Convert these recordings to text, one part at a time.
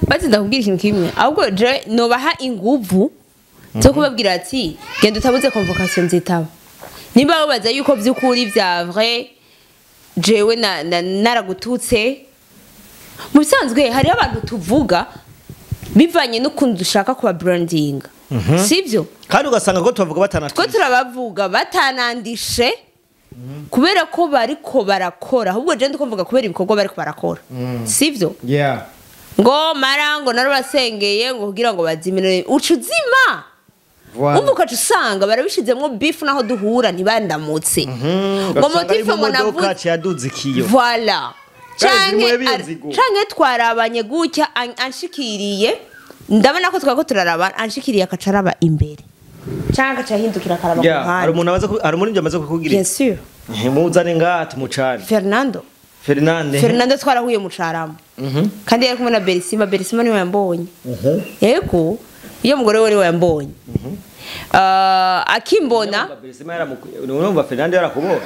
Bazi ndakubwira ikintu kimwe, ahubwo je nobaha inguvu zo kubabwira ati genda utabuze convocation nzitaba. Nimba babaza yuko vy'ukuri vya vrai jewe na naragututse. Mu bisanzwe hariho abantu tuvuga bivanye n'ukuntu dushaka kuba branding, sivyo? Kandi ugasanga ko tubavuga batanatutse. Two turabavuga batanandishe kubera ko bariko barakora, ahubwo je ndikumvuga kubera ibikorwa bariko barakora, sivyo? Yeah. Ngo mara ngo narabasengeye ngo kugira ngo bazimire uca uzima. Voilà. Umva ukaca usanga barabishizemwo beef, naho duhura ntibandamutse. Ngo Ugasanga ari motif mu ngo modoka navuze yaduze ikiyo. Voilà. Guys, Canke bimwe b'inzigo. Canke twarabanye gutya, anshikiriye ndabona ko twako turarabana, anshikiriye akaca araba imbere canke akaca ahindukira akaraba ku Yeah, hari ruhande. umuntu amaze hari umuririmbyi amaze kukugira. Bien sûr. Muzane ngaha tumucane. Fernando. Fernande. Fernando twarahuye mu Carama. Kandi yari kumwe na Berisima, Berisima niwe yambonye. Yego, iyo mugore we niwe yambonye. Akimbona, Berisima urumva Fernande yarakubora.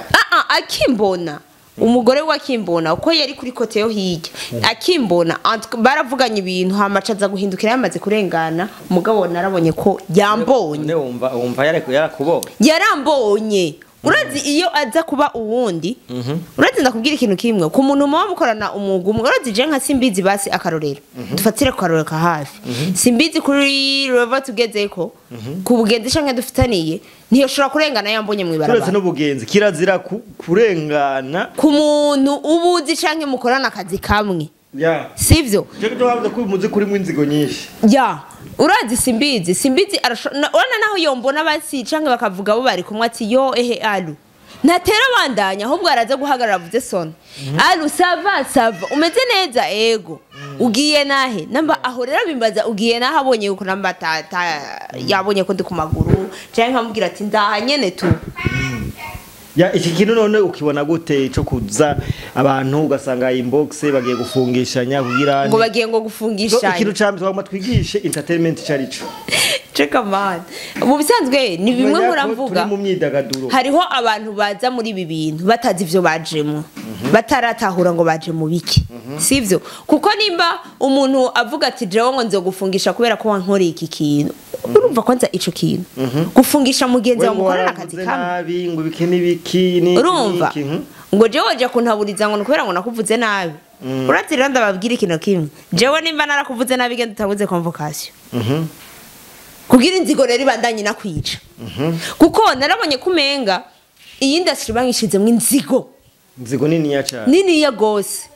Akimbona. Umugore we akimbona uko yari kuri côté yo hirya. Akimbona baravuganye ibintu hamaca aza guhindukira yamaze kurengana, mugabo narabonye ko yambonye. Ne wumva yarakubora. Yarambonye. Urazi iyo aza kuba uwundi, urazi ndakubwira ikintu kimwe, ku muntu muba mukorana umwuga umwe, urazi je nka Simbizi basi akarorero, dufatire ku karorero ka hafi. Simbizi kuri level tugezeko, ku bugenzi canke dufitaniye, ntiyoshobora kurengana yambonye Turetse mw'ibarabara. n'ubugenzi kirazira kurengana Ku muntu ubuzi canke mukorana akazi kamwe, Yeah. sivyo? Je tuhavuze ko umuzi kurimo inzigo nyinshi. Ya, urazi Simbizi urana naho yombona basi canke bakavuga bo bari kumwe ati yo ehe alu, ntatera bandanya, ahubwo araza guhagarara avuze sona alu ça va, ça va, umeze neza, ego ugiye nahe? Namba aho rero bimbaza ugiye nahe, abonye yuko namba ta yabonye ko ndi ku maguru canke nkamubwira ati ndaha nyene tu. Ya, iki kintu none ukibona gute cyo kuza abantu ugasanga inbox bagiye gufungishanya kugira Ngo bagiye ngo So, gufungishanya. Ikintu ca mbere twagomba twigishe entertainment cari co. Cheka man, mu bisanzwe ni bimwe Kumenya ko muramvuga. turi mu myidagaduro. Hariho abantu baza muri ibi bintu batazi ivyo bajemwo, bataratahura ngo baje mu biki, sivyo? Kuko nimba umuntu avuga ati jewe ngo nzogufungisha kubera ko wankoreye iki kintu, urumva kwanza ico kintu gufungisha mugenzi wawe ngo mukorana akazi waravuze kamwe, nabi ngo ibiki n'ibiki n'iki urumva n'iki, ngo jewe waja kuntaburiza ngo ni kubera ngo nakuvuze nabi. Urazi rero ndababwira ikintu kimwe, jewe nimba narakuvuze nabi genda utabuze convocation kugira inzigo rero ibandanye nakwica, kuko narabonye kumenga iyi industry banyishizemwo inzigo. Inzigo niniya cane. Niniya gose.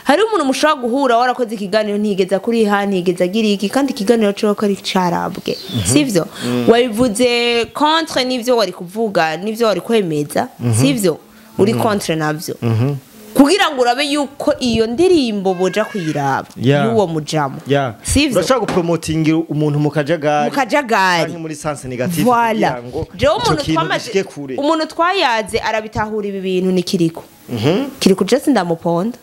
Hari umuntu mushobora guhura warakoze ikiganiro, ntigeza kuri ha, ntigeza agira iki, kandi ikiganiro cyo ko ari carabwe, sivyo? Wabivuze contre n'ivyo wari kuvuga n'ivyo wari kwemeza, sivyo? Uri contre navyo kugira ngo urabe yuko iyo ndirimbo boja kuyiraba y'uwo mujamo, sivyo? Urashobora gupromotingira umuntu mu kajagari Mu kajagari. canke muri sens négative Voilà. kugira ngo Jewe ico umuntu kintu twamaze gishike kure. Umuntu twayaze arabitahura ibi bintu ni Kiriko. Kiriko je ndamuponda,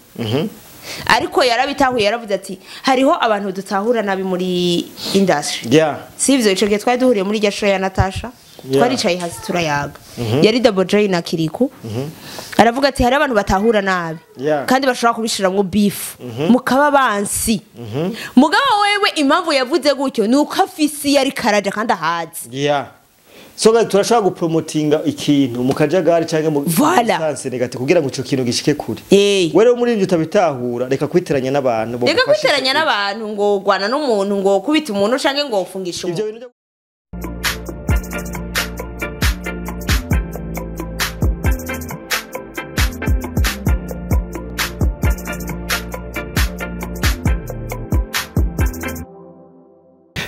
ariko yarabitahuye, yaravuze ati hariho abantu dutahura nabi muri industry, sivyo? Ico gihe twari duhuriye muri rya show ya Natasha, twaricaye hasi turayaga, yari Double J na Kiriko. Aravuga ati hari abantu batahura nabi kandi bashobora kubishiramwo beef mukaba bansi. Mugabo wewe impamvu yavuze gutyo ni uko afisi yari karaja kandi ahazi. Yeah. So guys, turashobora gupromotinga ikintu mu kajagari canke mu Voilà. sens négative kugira ngo ico kintu gishike kure. Wewe muri ivyo utabitahura, reka kwiteranya n'abantu Reka bogufashe. kwiteranya n'abantu ngo gwana n'umuntu, ngo kubita umuntu canke ngo ufungisha Ivyo umuntu. bintu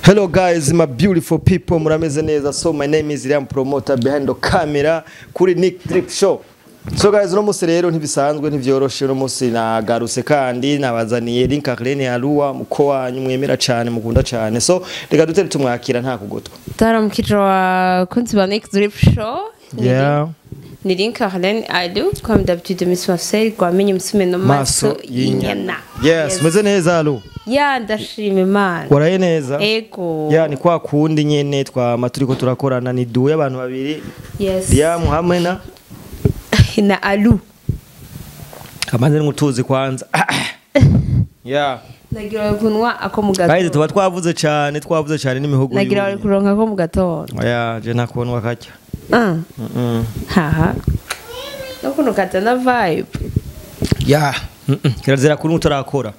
Hello guys, my beautiful people, murameze neza. So my name is Liam Promoter behind the camera kuri Nick Drip Show. So guys, uno munsi rero ntibisanzwe, ntivyoroshe. Uno munsi nagarutse kandi nabazaniye Link Arlene Arua, muko wanyu mwemera cane, mukunda cane. So reka dutere tumwakira nta kugotwa. Taramukije abakunzi ba Nick Drip Show. Ni Link Arlene Adu, comme d'habitude Miss Marcel gwamenye musume no maso y'inyana. Yes, meze neza Alu. Ya, ndashima Imana. Waraye neza? Ego. Ya, ni kwa kundi nyene twama turiko turakorana, ni duwe abantu babiri. Liam hamwe na Na Alu. Amaze n'umutuzi kwanza. Yeah. Nagira kunywa ako mu Guys, gatondo. tuba twavuze cyane, twavuze cyane n'imihogo. Nagira bari kuronka ako mu gatondo. Oya, je ntakunwa kajya. Ah. Mm. Haha. Nukuntu kazana vibe. Yeah. Kirazira kunywa utarakora.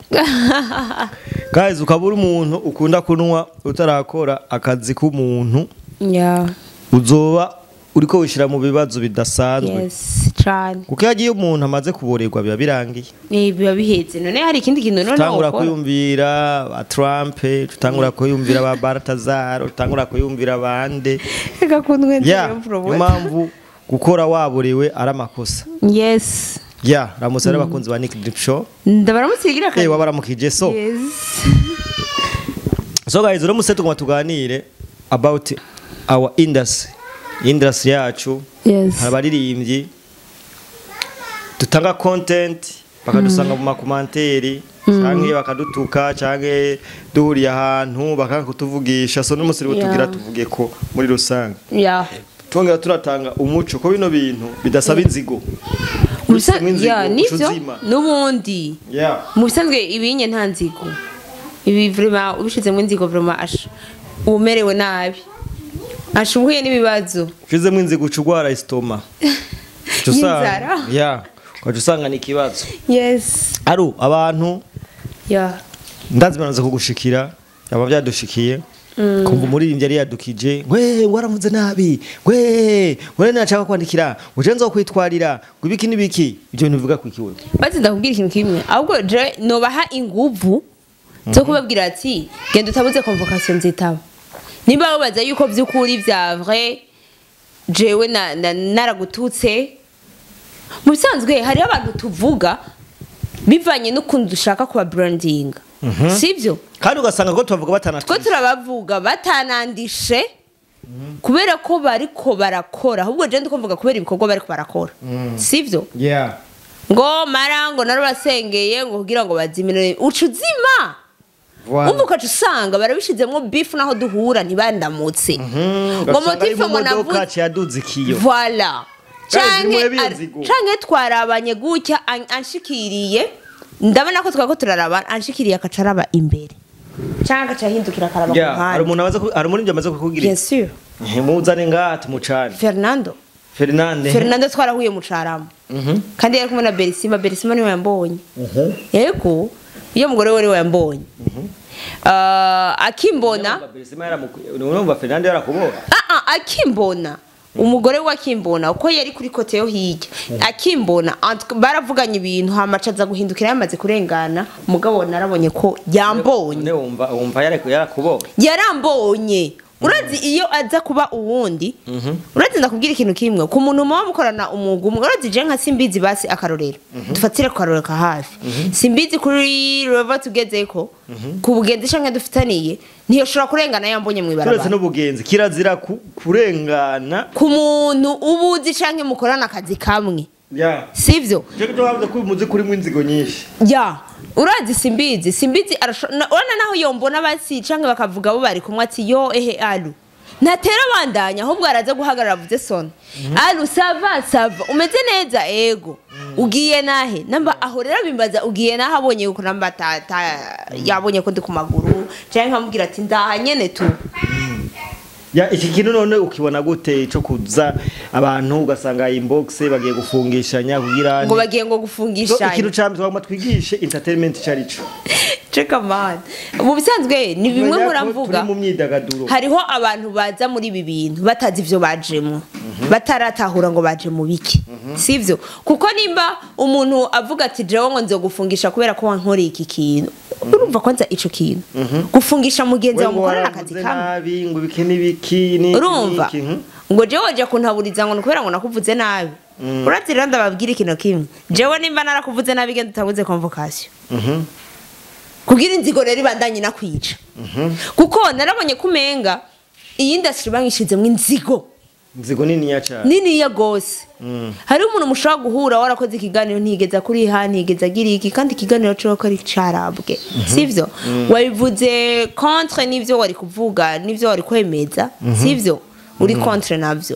Guys, ukaba uri umuntu ukunda kunywa utarakora akazi k'umuntu, Yeah. uzoba uriko wishira mu bibazo bidasanzwe. Yes, cyane. Kuko iyo agiye umuntu amaze kuborerwa biba birangiye. Eh, biba bihetse. None hari ikindi kintu none Tutangura wokora? kwiyumvira ba Trump, tutangura kwiyumvira ba Baltazar, tutangura kwiyumvira bande. Reka kundwe. Yeah, niyo mpamvu gukora waborewe ari amakosa. Yes. Yeah, ramutse rero abakunzi ba Nick Drip Show. Ndabaramutsigira Eh, wabaramukije so. Yes. So guys, uno musi tugomba tuganire about our industry. Industry yacu. Yes. Hari abaririmbyi dutanga content bakadusanga mu makomanteri canke bakadutuka canke duhuriye ahantu bakanga kutuvugisha. So n'umunsi rero tugira tuvuge ko muri rusange Yeah. twongera turatanga umuco ko bino bintu bidasaba inzigo. Musa Ubisemo inzigo, yeah, nivyo uca uzima. nubundi. Yeah. Mu bisanzwe ibinye nta nzigo. Ibi vraiment ubishizemo inzigo, vraiment asha umerewe nabi. Asha uhuye n'ibibazo. Ushizemo inzigo uca urwara estomac. Uca usanga- Y'inzara. Yeah. Ukaca usanga ni ikibazo. Yes. Aru abantu Yeah. ndazi bamaze kugushikira, aba byadushikiye kumva umuririmbyi yari yadukije, we waramuze nabi, we we nashaka kwandikira uje nzo kwitwarira ngo ibiki n'ibiki. Ibyo bintu bivuga ku ikiwe? Bazi ndakubwira ikintu kimwe, ahubwo je nobaha inguvu zo kubabwira ati genda utabuze convocation nzitaba. Nimba babaza yuko by'ukuri vya vrai jewe na naragututse. Mu bisanzwe hariho abantu tuvuga bivanye n'ukuntu dushaka kuba branding, sivyo? Kandi ugasanga ko tubavuga batana. Two turabavuga batanandishe kubera ko bariko barakora, ahubwo je ndiko mvuga kubera ibikorwa bariko barakora, sivyo? Yeah. Ngo mara ngo narabasengeye ngo kugira ngo bazimire, uca uzima. Voilà. Umva, ukaca usanga barabishizemwo beef, naho duhura ntibandamutse. Ngo motif ngo navuze yaduze ikiyo. Voilà. Guys, Canke nimwe b'inzigo. Canke twarabanye gutya, anshikiriye, ndabona ko twako turarabana, anshikiriye akaca araba imbere canke agaca ahindukira akaraba ku Yeah, hari ruhande. umuntu amaze hari umuririmbyi amaze kukugira? Bien sûr. Muzane ngaha tumucane. Fernando. Fernande. Fernando twarahuye mu Carama kandi yari kumwe na Berisima. Berisima niwe yambonye. Yego, iyo mugore we niwe yambonye. Ah, akimbona. Urumva Fernande yarakubora. Ah ah, akimbona umugore we, akimbona uko yari kuri côté yo hirya, akimbona baravuganye ibintu, hamaca aza guhindukira yamaze kurengana. Mugabo narabonye ko yambonye. None wumva yarakubora. Yarambonye. Urazi iyo aza kuba uwundi, urazi ndakubwira ikintu kimwe, ku muntu muba mukorana umwuga umwe, urazi je nka Simbizi, basi akarorero dufatire ku karorero ka hafi, Simbizi kuri level tugezeko ku bugenzi canke dufitaniye, ntiyoshobora kurengana yambonye Turetse mw'ibarabara. n'ubugenzi, kirazira kurengana Ku muntu ubuzi canke mukorana akazi kamwe, Yeah. sivyo? Cyo cyo bavuze ko umuzi kurimo inzigo nyinshi. Ya, urazi Simbizi urana naho yombona basi canke bakavuga bo bari kumwe ati yo ehe alu, ntatera bandanya, ahubwo araza guhagarara avuze sona: "Alu, ça va, ça va, umeze neza? Ego, ugiye nahe?" Namba aho rero bimbaza ugiye nahe, abonye yuko namba ta yabonye ko ndi ku maguru, canke nkamubwira ati ndaha nyene tu. Ya, iki kintu none ukibona gute cyo kuza abantu ugasanga inbox bagiye gufungishanya kugira Ngo bagiye ngo So, gufungishanya. ikintu ca mbere twagomba twigishe entertainment cari co. Cheka man, mu bisanzwe ni bimwe Tumenya ko mpora mvuga. turi mu myidagaduro. Hariho abantu baza muri ibi bintu batazi ivyo bajemo, bataratahura ngo baje mu biki, sivyo? Kuko nimba umuntu avuga ati jewe ngo nzogufungisha kubera ko wankoreye iki kintu, urumva kwanza ico kintu gufungisha mugenzi wawe ngo mukorana akazi waravuze kamwe. Nabi ngo ibiki n'ibiki n'iki Urumva n'iki, ngo jewe waje kuntaburiza ngo ni kubera ngo nakuvuze nabi. Urazi rero ndababwira ikintu kimwe, jewe nimba narakuvuze nabi, genda utabuze convocation kugira inzigo rero ibandanye nakwica, kuko narabonye ko umenga iyi industry banyishizemwo inzigo. Inzigo niniya cyane. Niniya gose. Hariho umuntu mushobora guhura warakoze ikiganiro, ntigeze kuriha, ntigeze agira iki, kandi ikiganiro cyo ko ari carabwe, sivyo? Wabivuze contre n'ivyo wari kuvuga n'ivyo wari kwemeza, sivyo? Uri contre navyo.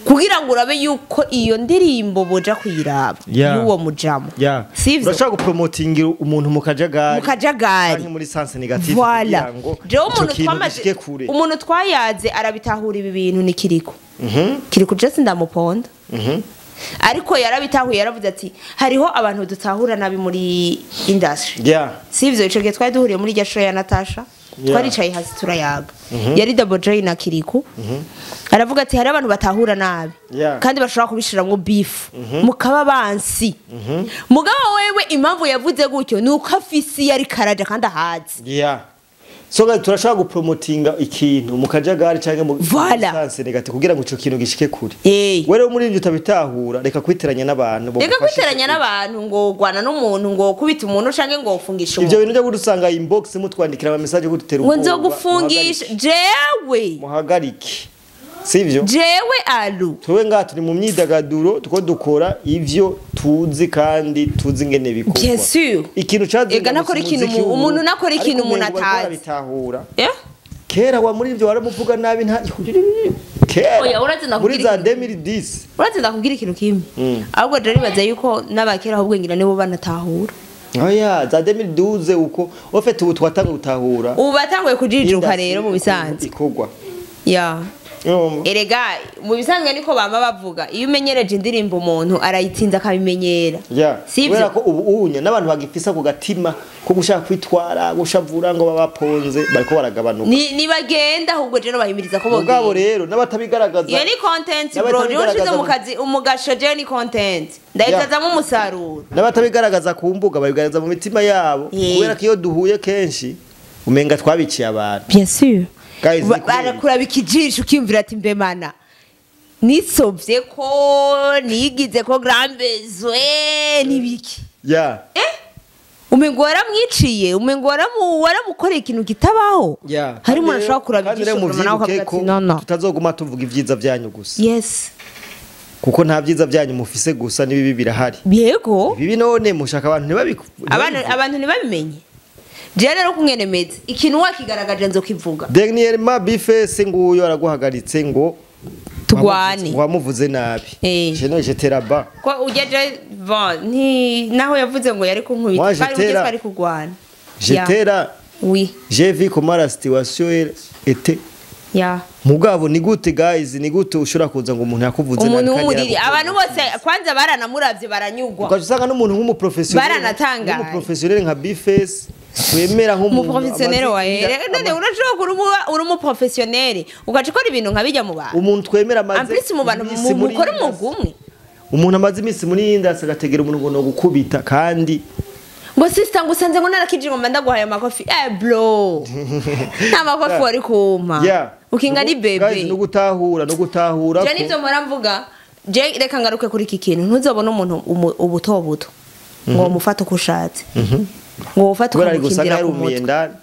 Kugira ngo urabe yuko iyo ndirimbo boja kuyiraba y'uwo mujamo. Sivyo? Urashaka gupromotingira umuntu mu kajagari. Mu kajagari. Canke muri sens négative Voilà. kugira ngo Jewe ico umuntu kintu twamaze gishike kure. umuntu twayaze arabitahura ibi bintu ni Kiriko. Kiriko je sindamuponda. Ariko yarabitahuye, yaravuze ati hariho abantu dutahura nabi muri industry. Sivyo? Ico gihe twari duhuriye muri irya show ya Natasha. Twaricaye hasi turayaga. Yari Double J na Kiriko. Aravuga ati hari abantu batahura nabi kandi bashobora kubishiramwo beef, mukaba bansi. Mugabo wewe impamvu yavuze gutyo ni uko afisi yari karaja kandi ahazi. So guys, turashaka gupromotinga ikintu mu kajagari canke mu Voilà. sens négative kugira ngo ico kintu gishike kure. Eh. Wewe rero muri ivyo utabitahura, reka kwiteranya n'abantu bo Reka gufasha. kwiteranya n'abantu, ngo gwana n'umuntu, ngo kubita umuntu canke ngo ufungisha Ivyo umuntu. bintu byo gudusanga inbox mutwandikira ama message gutera Ngo ubwoba. nzogufungisha jewe. Muhagarike. Sivyo? Jewe alu. Twewe ngaha turi mu myidagaduro, tuko dukora ivyo tuzi kandi tuzi ingene bikorwa. Bien sûr. Ikintu cazinga Ega nakora ikintu umuntu nakora ikintu umuntu atazi. Bitahura. Eh? Kera wa muri ivyo waramuvuga nabi, nta kera. Oya, urazi muri ndakubwira za ikintu. 2010. Urazi ndakubwira ikintu kimwe. Ahubwo rero nibaza yuko n'abakera ahubwo ngira nibo banatahura. Oya, za 2012 uko ofete ubu twatanga gutahura. Ubu batanguye kujijuka Industry rero mu bisanzwe. Ikorwa. Ya. Urumva? Erega mu bisanzwe niko bama bavuga, iyo umenyereje indirimbo umuntu arayitsinza akabimenyera. Ya, Sivyo? kubera ko ubu unya n'abantu bagifisa ku gatima ko gushaka kwitwara gushavura ngo babaponze bariko baragabanuka. Ni nibagenda ahubwo rero bahimiriza ko Mugabo bogenda. rero n'abatabigaragaza Iyo ni content bro, niyo ushize mu kazi umugasho, je ni content. Ndahitazamo umusaruro. N'abatabigaragaza ku mbuga babigaragaza mu mitima yabo, kubera ko iyo duhuye kenshi umenga twabiciye abantu. Bien sûr. Guys, ni kubera iki? Barakuraba ikijisho ukiyumvira ati mbemana nisovye ko nigize ko grand besoin nibiki. Umengo waramwiciye, umengo waramukoreye ikintu kitabaho. Hari umuntu ashobora kuraba Kandi rero ijisho nawe muvyibuke akavuga ko ati no no. tutazoguma tuvuga ivyiza vyanyu gusa, kuko nta vyiza vyanyu mufise gusa, n'ibibi birahari. Yego. Ibibi none mushaka abantu ntibabiku Abantu ntibabimenye. Je rero kumwenemeza ikintu wakigaragaje nzokivuga. Dernièrement B-Face nguyo araguhagaritse ngo Tugwane. Wamuvuze nabi. Je no j'étais là-bas. Ko ujya bon nti naho yavuze ngo yari kunkubita, Moi, twari j'étais ugeze là. twari kurwana. J'étais là. Oui. J'ai vu comment la situation était. Mugabo ni gute, guys, ni gute ushobora kuza ngo umuntu yakuvuze nabi Umuntu kandi w'umuriri, yaragukunze? abantu bose kwanza baranamuravye baranyugwa. Ugaca usanga n'umuntu w'umuprofessionnel Baranatangaye. w'umuprofessionnel nka B-Face wemera nk'umuntu Umuprofessionnel amaze wa none urashobora kuba uri umuprofessionnel ugaca ukora ibintu nka bijya mu bantu. Umuntu twemera amaze En plus mu bantu iminsi muri mukora industry. umwuga umwe. Umuntu amaze iminsi muri industry agategera umuntu ngo no gukubita kandi Ngo sister, ngo usanze ngo narakije, ngo ndaguhaye amakofi. Eh bro, nta makofi wari kumpa. Ukinga ni Guys, bebe. no gutahura Je ko nivyo mpora mvuga. Je reka ngaruke kuri iki kintu, ntuzobona umuntu ubuto buto ngo mufate uko ushatse, ngo ufate kubera ari gusanga ukamukindira ku yarumiye mutwe. ndani.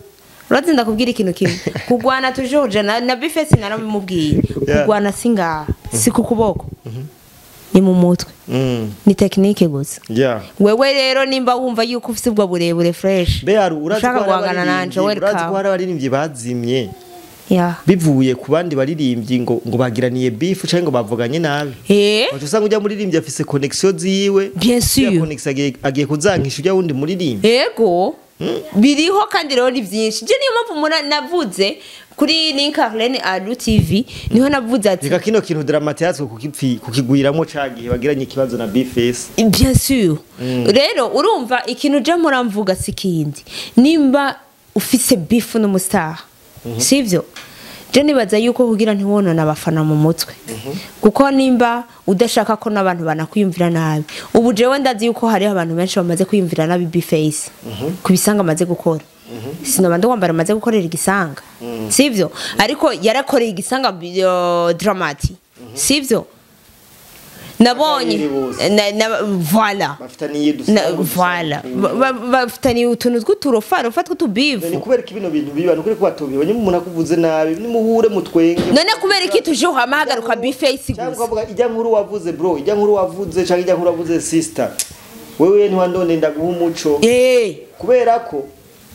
Urazi ndakubwira ikintu kimwe, kugwana toujours na B-Face narabimubwiye. Kugwana si ngaha, si ku kuboko, ni mu mutwe. Ni technique gusa. Wewe rero nimba wumva yuko ufite ubwo burebure fresh, Be haru urazi ko ushaka hari guhangana nanje, abaririmbyi, urazi ko welcome. hari abaririmbyi bazimye bivuye ku bandi baririmbyi ngo bagiraniye beef canke ngo bavuganye nabi. Wacu usanga ujya muririmbyi afise connection ziwe. Bien sûr. Ya connection agiye kuzankisha ujya wundi muririmbyi. Yego, biriho kandi rero ni byinshi. Je niyo mpamvu navuze kuri Link Arlene Alu TV, niho navuze ati Reka kino kintu Drama-T yatswe kukipfi kukigwiramwo cagihe bagiranye ikibazo na B-Face. Bien sûr. Rero urumva ikintu je muramvuga si kindi, nimba ufise beef n'umustar, sivyo? Je nibaza yuko kugira ntiwonone abafana mu mutwe, kuko nimba udashaka ko n'abantu banakwiyumvira nabi, ubu jewe ndazi yuko hariho abantu benshi bamaze kwiyumvira nabi B-Face ku bisanga amaze gukora. Sinoba ndwambara amaze gukorera igisanga, sivyo? Ariko yarakoreye igisanga Drama-T, sivyo? Nabonye Akarere bose. Voilà. Bafitaniye Voilà. Bafitaniye utuntu tw'uturofarofa Ni tw'utubivu. kubera ko bino bintu biba, ni ukuri ko batubibonye umuntu akuvuze nabi nimuhure mutwenge. None kubera iki tuje uhama hagaruka B-Face Cyangwa gusa? ukavuga ijya nkuru wavuze bro, ijya nkuru wavuze cyangwa ijya nkuru wavuze sister, wewe ntiwandonde ndaguha umuco. Kubera ko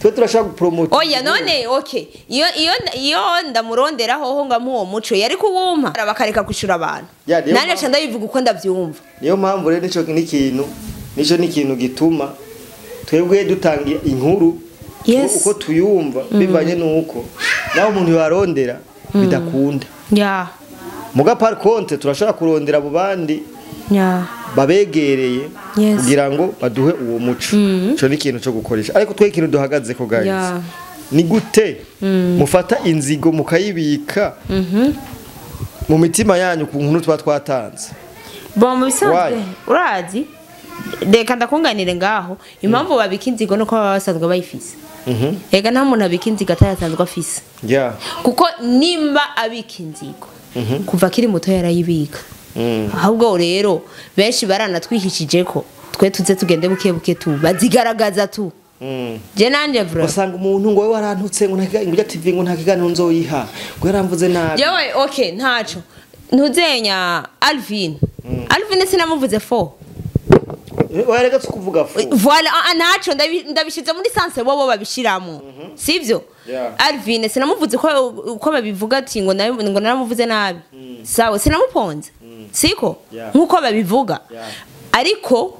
Twe turashaka gupromote. Oya none okay, iyo ndamurondera hoho ngamuha uwo muco yari kuwumpa, bakareka kwishura abantu. Ya, niyo Nanje mpamvu- aca ndabivuga uko ndavyumva. Niyo mpamvu rero nico n'ikintu gituma twebwe dutanga inkuru Yes. uko tuyumva, bivanye n'uko naho umuntu yarondera bidakunda. Muga par contre turashaka kurondera abo bandi babegereye kugira ngo baduhe uwo muco. Ico ni ikintu cyo gukoresha, ariko twe ikintu duhagaze ko, guys, ni gute mufata inzigo mukayibika mu mitima yanyu ku nkuru tuba twatanze? Bon, mu bisanzwe, Why? urazi, reka ndakunganire ngaho. Impamvu babika inzigo nuko baba basanzwe bayifise. Ega nta muntu abika inzigo atayasanzwe afise, kuko nimba abika inzigo kuva akiri muto yarayibika. Ahubwo rero benshi baranatwihishije ko twe tuze tugende buke buke tu bazigaragaza tu. Je nanje bro, Usanga umuntu ngo wewe warantutse, ngo nta ngo ujya TV, ngo nta kiganiro nzoyiha, ngo yaramvuze nabi. Jewe okay, ntaco ntuzenya. Alvin sinamuvuze fo. Wareka kuvuga fu. Voilà, ah, ah, ntaco ndabishize muri sens bobo babishiramo, sivyo? Yeah. Alvin sinamuvuze ko uko babivuga ati ngo nawe ngo naramuvuze nabi, sawa, sinamuponze, siko? Yeah. Nkuko babivuga. Yeah. Ariko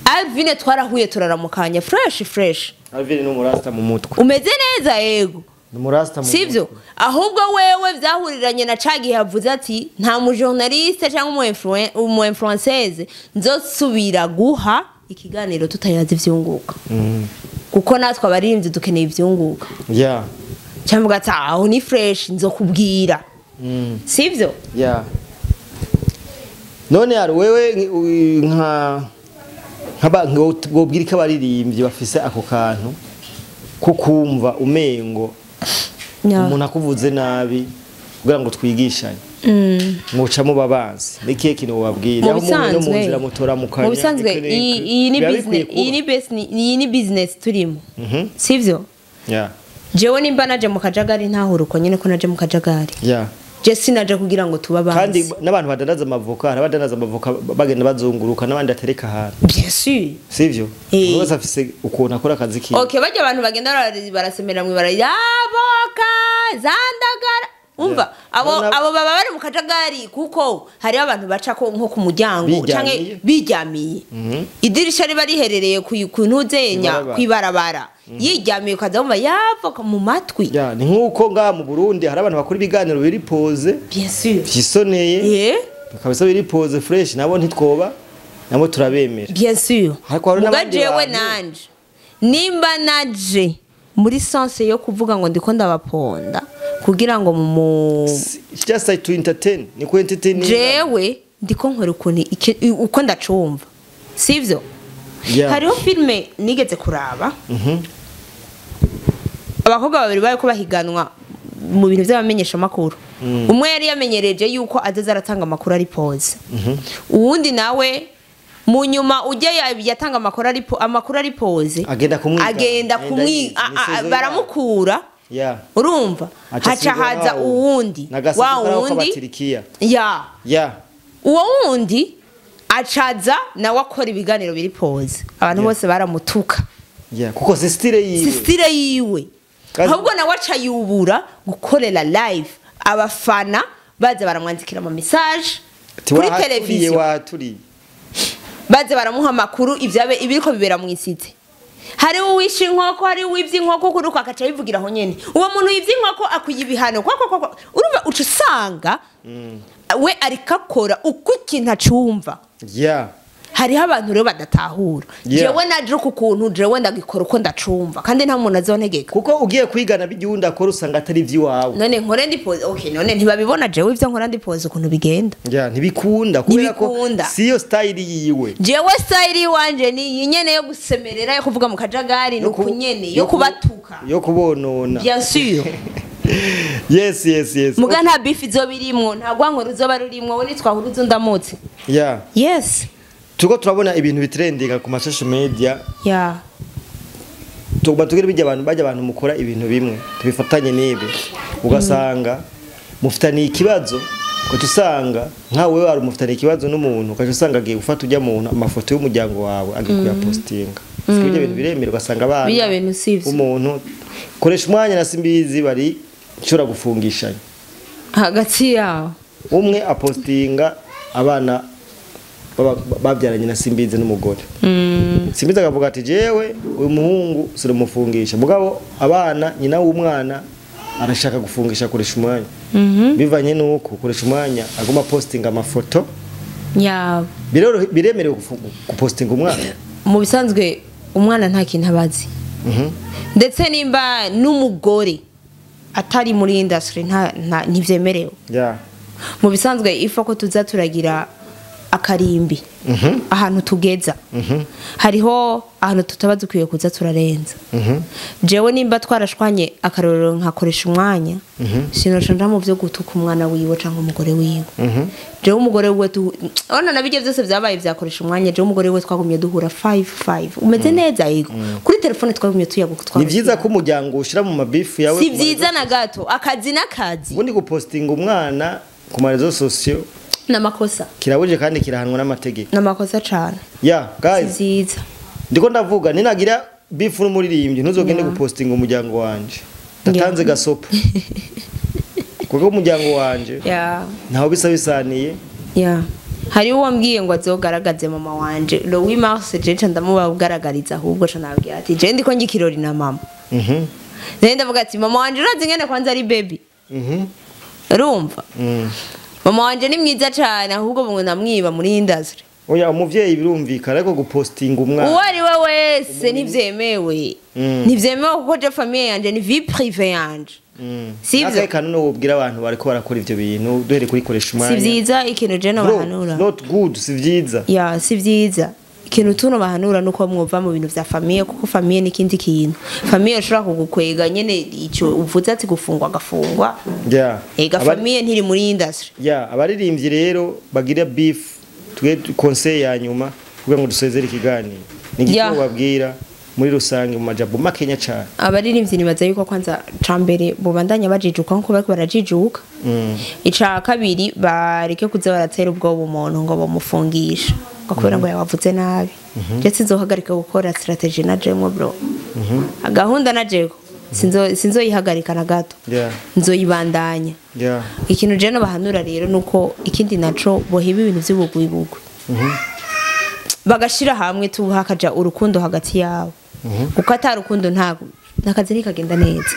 Alvin twarahuye, turaramukanya fresh fresh. Alvin ni umurasta mu mutwe. Umeze neza, yego. Ni umurasta mu Sivyo? mutwe. Ahubwo wewe vyahuriranye na ca gihe yavuze ati nta mujournaliste cyangwa umu influenceuse nzosubira guha ikiganiro tutayazi ivyunguka, kuko natwe abaririmbyi dukeneye ivyunguka. Cyangwa ati aho ni fresh, nzokubwira, sivyo? Yeah. None hari wewe nka nkaba wobwira ko abaririmbyi bafise ako kantu ko kumva umengo umuntu akuvuze nabi, kugira ngo twigishanye, muca muba bazi, ni kihe kintu wobabwira? Mu Aho muhuye no mu bisanzwe, nzira mutoramukanya, mu bisanzwe, iki n'iki, iyi ni biba bikwiye business, iyi ni kuba. business, iyi ni business turimo, sivyo? Yeah. Jewe nimba naje mu kajagari, ntahura uko nyene ko naje mu kajagari. Je sinaje kugira ngo tuba Kandi abanzi. n'abantu badandaza amavoka, hari abadandaza amavoka bagenda bazunguruka, n'abandi batereka ahantu. Bien sûr. Sivyo? Eh. Umuntu wese afise ukuntu akora akazi kiwe. Okay, bajya abantu bagenda barasemera mwibara yavoka zandagara, umva, abo abo baba bari mu kajagari, kuko hariho abantu baca ko nko ku muryango Biryamiye. canke biryamiye, idirisha riba riherereye ku ntuzenya, Kw'ibarabara. Kw'ibarabara, yiryamiye, ukaza wumva yavoka mu matwi. Ya, ni nk'uko ngaha mu Burundi hari abantu bakora ibiganiro biri posé, Bien sûr. vyisoneye, kabisa biri posé fresh, nabo ntitwoba, nabo turabemera. Bien sûr. Ariko hari Muga n'abandi jewe bantu- nanje nimba naje muri sens yo kuvuga ngo ndiko ndabaponda kugira ngo mu It's just like to entertain, ni ku entertain. Jewe ndiko nkora ukuntu uko ndacumva, sivyo? Hariho filime nigeze kuraba, abakobwa babiri bari ko bahiganwa mu bintu by'abamenyeshamakuru. Umwe yari yamenyereje yuko azaza aratanga amakuru ari posé, uwundi nawe mu nyuma ujya yatanga amakuru ari posé. Agenda kumwiga. Agenda Agenda kumwi yiga. Ni saison yabo. Baramukura. Urumva, Aca haca asigura haza wa uwundi, Nagaseke wa karaho wundi k'abatirikiya. Ya. Uwo wundi acaza nawe akora ibiganiro biri posé, abantu bose baramutuka. Kuko si style yiwe. Si style yiwe. Ahubwo nawe aca yubura gukorera live, abafana baza baramwandikira ama message Ati kuri wahaturiye, televiziyo, wahaturiye. Baza baramuha amakuru ibyabe ibiriko bibera mu isite. Hari uwishe inkoko, hari uwivye inkoko, kuri uko akaca abivugira aho nyene. Uwo muntu yivye inkoko akwiye ibihano kwa kwa kwa kwa. Urumva, uca usanga we ariko akora uko ikintu acumva. Hariho abantu rero badatahura. Jewe naje ku kuntu jewe ndagikora uko ndacumva, kandi nta muntu azontegeka. Kuko ugiye kwigana bijya uwundi akora, usanga atari ivy'iwawe. None nkore ndi posé, okay, none ntibabibona jewe ivyo nkora ndi posé ukuntu bigenda? Yeah, ntibikunda kubera ko Ntibikunda. siyo style yiwe. Jewe style iwanje ni iyi nyene yo gusemerera, yo kuvuga mu kajagari, ni uku nyene yo kubatuka. Yo kubonona. Bien sûr. Yes. Muga nta beef izoba irimwo, nta rwankoro ruzoba rurimwo, we nitwahura uzo ndamutse. Yes. Turiko turabona ibintu bitrendinga ku ma social media. Tuguma tugira bijya abantu bajya, abantu mukora ibintu bimwe tubifatanye n'ibi, ugasanga mufitaniye ikibazo, ugaca usanga nka wewe wari umufitaniye ikibazo n'umuntu, ugaca usanga agiye gufata ujya muntu amafoto y'umuryango wawe, agiye kuyapostinga. Siko ibyo bintu biremera, ugasanga abana Biriya bintu sivyo. Umuntu koresha umwanya na Simbizi bari nshobora gufungishanya hagati yabo. Umwe apostinga abana babyaranye na Simbizi n'umugore. Simbizi akavuga ati jewe uyu muhungu siramufungisha, mugabo abana nyina w'umwana arashaka gufungisha koresha umwanya. Bivanye nuko koresha umwanya aguma postinga amafoto yabo. Biremerewe gupostinga umwana. Mu bisanzwe umwana nta kintu abazi. Ndetse nimba n'umugore atari muri industry nta ntivyemerewe. Mu bisanzwe ifa ko tuza turagira akarimbi ahantu tugeza. Hariho ahantu tutaba dukwiye kuza turarenza. Jewe nimba twarashwanye akarorero nkakoresha umwanya, sinoca nja mu vyo gutuka umwana wiwe canke umugore wiwe. Jewe umugore wiwe ona nabijye byose byabaye byakoresha umwanya, jewe umugore wiwe twagumye duhura 5-5. Umeze neza yego. Kuri telefone twagumye tuyaguka Ni vyiza ko umuryango ushira mu mabifu yawe. Si vyiza na gato, akazi n'akazi. Ubundi gupostinga umwana ku ma réseaux sociaux namakosa. Kirabuje kandi kirahanwa n'amategeko. Namakosa cyane. Yeah guys. Vyiza. Ndiko ndavuga ninagira bifu n'umuririmbyi ntuzogende gupostinga umuryango wanje. Ndatanze gasopo. Kuko umuryango wanje ntaho bisa bisaniye. Hari uwo mbwiye ngo azogaragaze mama wanje. Le 8 mars je ndamubagaragariza ahubwo ca nabwira ati je ndiko ngikirori na mama. Nende ndavuga ati mama wanje urazi ngene kwanza ari baby. Urumva? Mama wanje ni mwiza cyane ahubwo ngo namwiba muri industry. Oya umuvyeyi birumvikana ariko gupostinga umwana uwo ari we wese ntivyemewe. Ntivyemewe kuko je famille yanje ni vie privée yanje. Sivyo? Nakaye kanone wobwira abantu bariko barakora ivyo bintu duhere kuri koresha umwanya. Si vyiza ikintu je no bahanura. Not good, si vyiza. Ya si vyiza. Ikintu tuno bahanura nuko mwova mu bintu vya famille kuko famille ni kindi kintu. Famille ishobora kugukwega nyene ico uvuze ati gufungwa agafungwa. Ega famille ntiri muri industry. Abaririmbyi rero bagira beef twe conseil ya nyuma kugira ngo dusezere ikiganiro. Ni igiko babwira muri rusange mu majambo makenya cyane. Abaririmbyi nibaza yuko kwanza cambere bobandanya bajijuka nko bariko barajijuka. Ica kabiri bareke kuza baratera ubwoba umuntu ngo bamufungisha. Kubera ngo yabavuze nabi. Je sinzohagarika gukora strategy na jemwe bro. Gahunda na jego sinzo yihagarika na gato. Nzoyibandanya. Ikintu je no bahanura rero nuko ikindi naco boheba ibintu by'ubugwibugwi. Bagashira hamwe tuhakaja urukundo hagati yabo. Kuko atarukundo ntago nakazi nikagenda neza.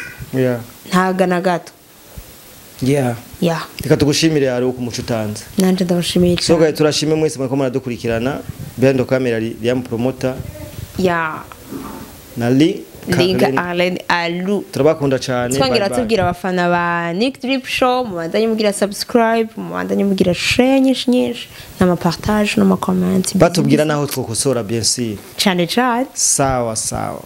Ntaga na gato. Reka tugushimire ari uko umuco utanze. Nanje ndabashimiye cyane. So guys turashimye mwese mwariko muradukurikirana. Behind the camera Liam Promoter. Na Link Arlene Alu. Turabakunda cyane. Twongera tubwira abafana ba Nick Drip Show mubandanye mugira subscribe, mubandanye mugira share nyinshi nyinshi, n'ama partage n'ama comment. Batubwira naho twokosora bien sûr. Cyane cyane. Sawa sawa.